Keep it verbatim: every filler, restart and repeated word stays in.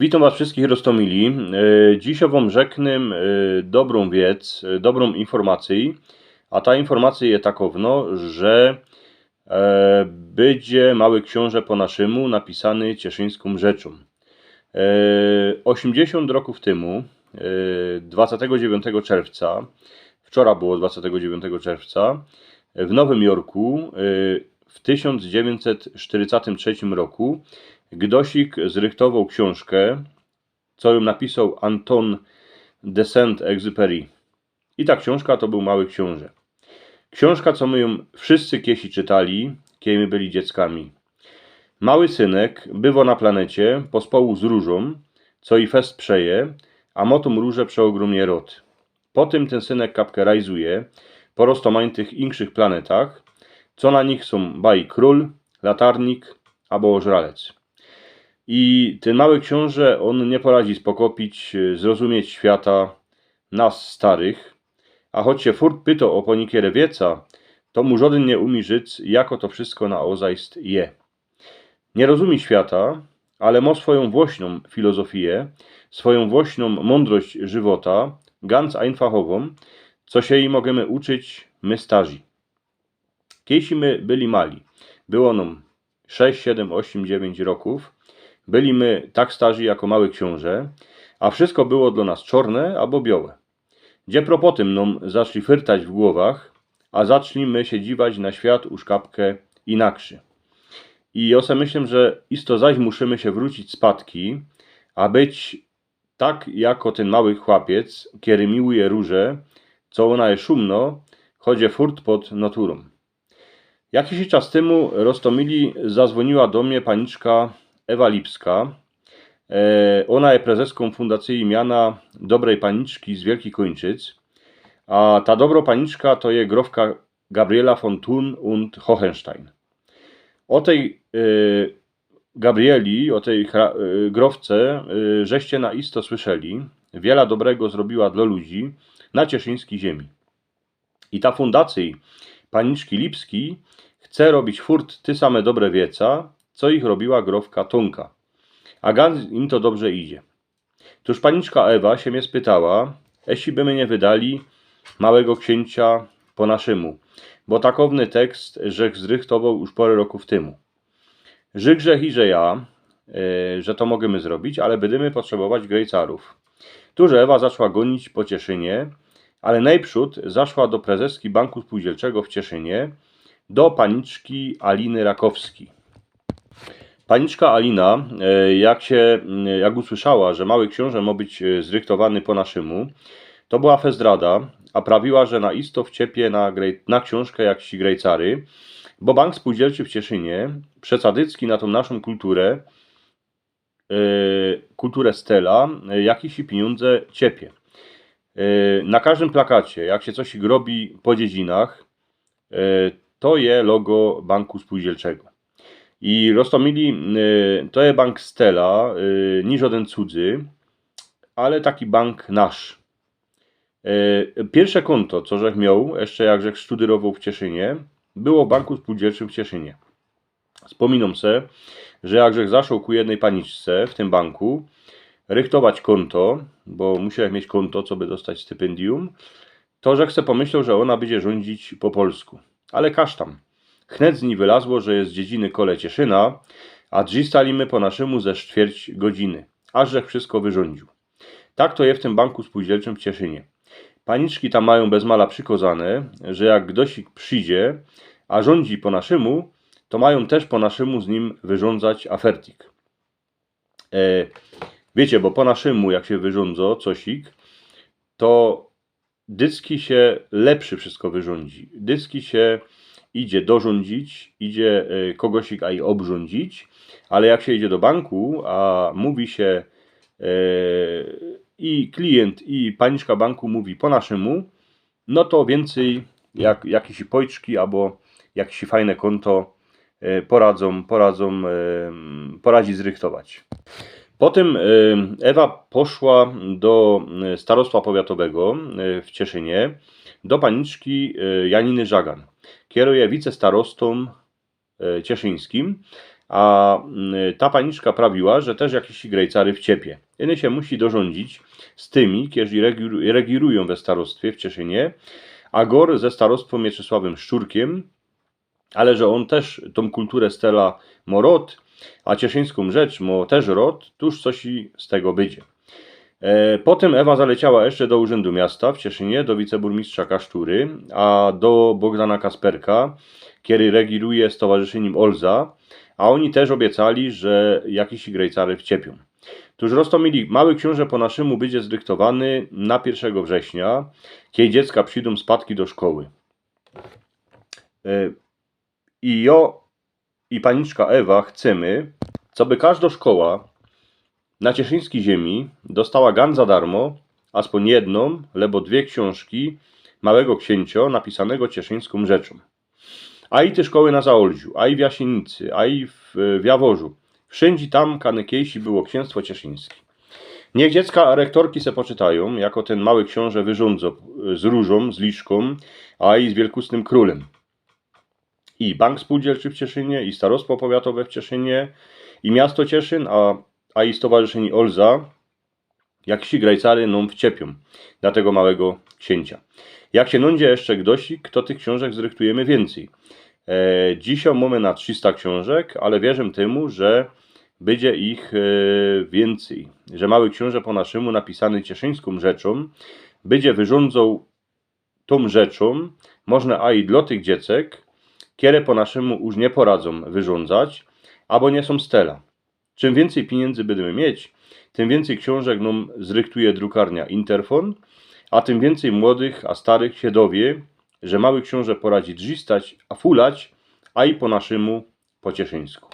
Witōm was wszyskich, roztōmili. E, dzisiej wōm rzeknã, e, dobrōm wiec, e, dobrōm informacyjõ. A ta informacyjŏ je takowno, że, e, bydzie Mały Ksiōnże po naszymu napisany cieszyńskōm rzeczōm. E, ôziymdziesiōnt rokōw tymu, e, dwacetego dziewiōntego czerwca, wczoraj było dwacetego dziewiōntego czerwca, w Nowym Jorku, e, w tysiōnc dziewiyńćset sztyrydziestym trzecym roku Gdosik zrychtowoł ksiōnżkã, co jōm napisoł Anton de Saint-Exupéry. I ta ksiōnżka to bōł Mały Ksiōnże. Ksiōnżka, co my jōm wszyscy kiejś czytali, kiej my byli dzieckami. Mały synek bywo na planecie pospołu z różōm, co ji fest przeje, a mo tōm róże przeôgrōmnie rŏd. Potym tyn synek kapkã rajzuje po roztōmajtych inkszych planetach, co na nich sōm baj krōl, latarnik abo ôżralec. I tyn Mały Ksiōnże, ôn niy poradzi spokopić, zrozumieć świata nas starych, a choć sie furt pyto ô ponikiere wieca, to mu żŏdyn niy umie rzec, jako to wszysko na ôzajst je. Niy rozumie świata, ale mo swojōm własnōm filozofijã, swojōm własnōm mōndrość żywota, ganz ajnfachowōm, co sie ji możymy uczyć my starzi. Kiejś my byli mali, było nōm sześć, siedym, ôziym, dziewiyńć rokōw, byli my tak starzi jako Mały Ksiōnże, a wszysko było dlŏ nas czŏrne abo biołe. Dziepro potym nōm zaczli fyrtać w głowach, a zaczli my sie dziwać na świat uszkapkã inakszy. I jŏ se myślã, że isto zaś musimy sie wrōcić spadki, a być tak jako tyn mały chłopiec, kery miłuje róże, co ôna je szumno, choć je furt pod naturōm. Jakiś czas tymu, roztōmili, zazwōniła do mie paniczka Ewa Lipska. E, ôna je prezeskōm Fundacyje imiana Dobrej Paniczki z Wielkich Kōńczyc. A ta dobrŏ paniczka to je grofka Gabriela von Thurn und Hohenstein. Ô tyj, e, Gabrieli, ô tyj chra-, e, grofce, e, żeście na isto słyszeli. Wiela dobrego zrobiła dlŏ ludzi na cieszyńskij ziymie. I ta fundacyj paniczki Lipskij chce robić furt te same dobre wieca, co ich robiła grofka Tonka. A ganz im to dobrze idzie. Tōż paniczka Ewa sie mie spytała, eśli by my niy wydali Małego Ksiōnża po naszymu, bo takowny tekst żech zrychtowoł już pŏrã rokōw tymu. Rzykł żech ji, że ja, e, że to możymy zrobić, ale bydymy potrzebować grejcarōw. Tōż Ewa zaczła gōnić po Cieszynie, ale nojprzōd zaszła do prezeski Banku Spōłdzielczego w Cieszynie, do paniczki Aliny Rakowskij. Paniczka Alina, e, jak sie, mm, jak usłyszała, że Mały Ksiōnże mo być, e, zrychtowany po naszymu, to była fest rada, a prawiła, że na isto wciepie na grej-, na ksiōnżkã jakiś grejcary, bo Bank Spōłdzielczy w Cieszynie przecadycki na tōm naszōm kulturã, e, kulturã Stela, e, jakiś piniōndze ciepie. E, na kożdym plakacie, jak sie coś robi po dziedzinach, e, to je logo Banku Spōłdzielczego. I roztōmili, e, to je bank Stela, e, niy żŏdyn cudzy, ale taki bank nasz. E, piyrsze kōnto, co żech mioł, jeszcze jak żech sztudyrowoł w Cieszynie, było w Banku Spōłdzielczym w Cieszynie. Spōminōm se, że jak żech zaszoł ku jednyj paniczce w tym banku rychtować kōnto, bo musiołech mieć kōnto, coby dostać stypyndium, to żech se pōmyśloł, że ôna bydzie rzōndzić po polsku. Ale kasztan. Chnet z nij wylazło, że je z dziedziny kole Cieszyna, a drzistali my po naszymu ze sztwierć godziny, aż żech wszysko wyrzōndziōł. Tak to je w tym Banku Spōłdzielczym w Cieszynie. Paniczki tam majōm bez mala przikŏzane, że jak gdoś przidzie, a rzōndzi po naszymu, to majōm tyż po naszymu z nim wyrzōndzać afertik. E, wiycie, bo po naszymu, jak sie wyrzōndzo cosik, to dycki sie lepszy wszysko wyrzōndzi. Dycki sie idzie dorzōndzić, idzie, e, kogosik aj ôbrządzić, ale jak sie idzie do banku, a mōwi sie, e, i kliynt, i paniczka banku mōwi po naszymu, no to wiyncyj jak, jakiś pojczki abo jakiś fajne kōnto, e, poradzōm, poradzōm, e, poradzi zrychtować. Potym, e, Ewa poszła do, e, starostwa powiatowego, e, w Cieszynie, do paniczki, e, Janiny Żagan, kero je wicestarostōm, e, cieszyńskim, A mm, ta paniczka prawiła, że tyż jakiś grejcary w ciepie. Iny sie musi dorządzić z tymi, kierzy regiru- regirujōm we starostwie w Cieszynie, a gor ze starostwōm Mieczysławym Szczurkiym, ale że ôn tyż tōm kulturę stela mo rod, a cieszyńskōm rzecz mo tyż rod, tuż coś i z tego bydzie. E, potym Ewa zaleciała jeszcze do Urzyndu Miasta w Cieszynie, do wiceburmistrza Kasztury, a do Bogdana Kasperka, kiery regiruje Stowarzyszyniym Olza, a ôni tyż ôbiecali, że jakiś grejcary w ciepie. Tuż roztōmili, mały ksiōnże po naszymu bydzie zrychtowany na piyrszego września, kej dziecka przidōm spadki do szkoły. E, I jo, i paniczka Ewa chcymy, coby kożdo szkoła na cieszyńskij ziymie dostała gdzieś za darmo aspōń jednōm, lebo dwie ksiōnżki Małego Ksiyncio napisanego cieszyńskōm rzeczōm. A i te szkoły na Zaolziu, a i w Jasienicy, a i w, w Jaworzu. Wszyndzie tam, kany kejsi było ksiynstwo cieszyńske. Niych dziecka, a rektorki se poczytajōm, jako tyn mały ksiōnże wyrzōndzo z różōm, z liszkōm, a i z wielkusnym krōlym. I Bank Spółdzielczy w Cieszynie, i Starostwo Powiatowe w Cieszynie, i Miasto Cieszyn, a, a i Stowarzyszynie Olza, jak sie grajcary nōm wciepiōm do tego Małego Ksiyncia. Jak sie nōńdzie jeszcze gdoś, to tych ksiōnżek zrychtujymy wiyncyj. E, dzisiej mōmy na trzysta ksiōnżek, ale wierzym tymu, że bydzie ich e, wiyncyj. Że Mały Ksiōnże po naszymu napisany cieszyńskōm rzeczōm bydzie wyrzōndzōł tōm rzeczōm, możne a i dlo tych dziecek, kere po naszymu już niy poradzōm wyrzōndzać, abo niy sōm stela. Czym wiyncyj piniyndy bydymy mieć, tym wiyncyj ksiōnżek nōm zrychtuje drukarnia Interfon, a tym wiyncyj młodych a starych sie dowie, że Mały Ksiōnże poradzi drzistać, a fulać, a i po naszymu, po cieszyńsku.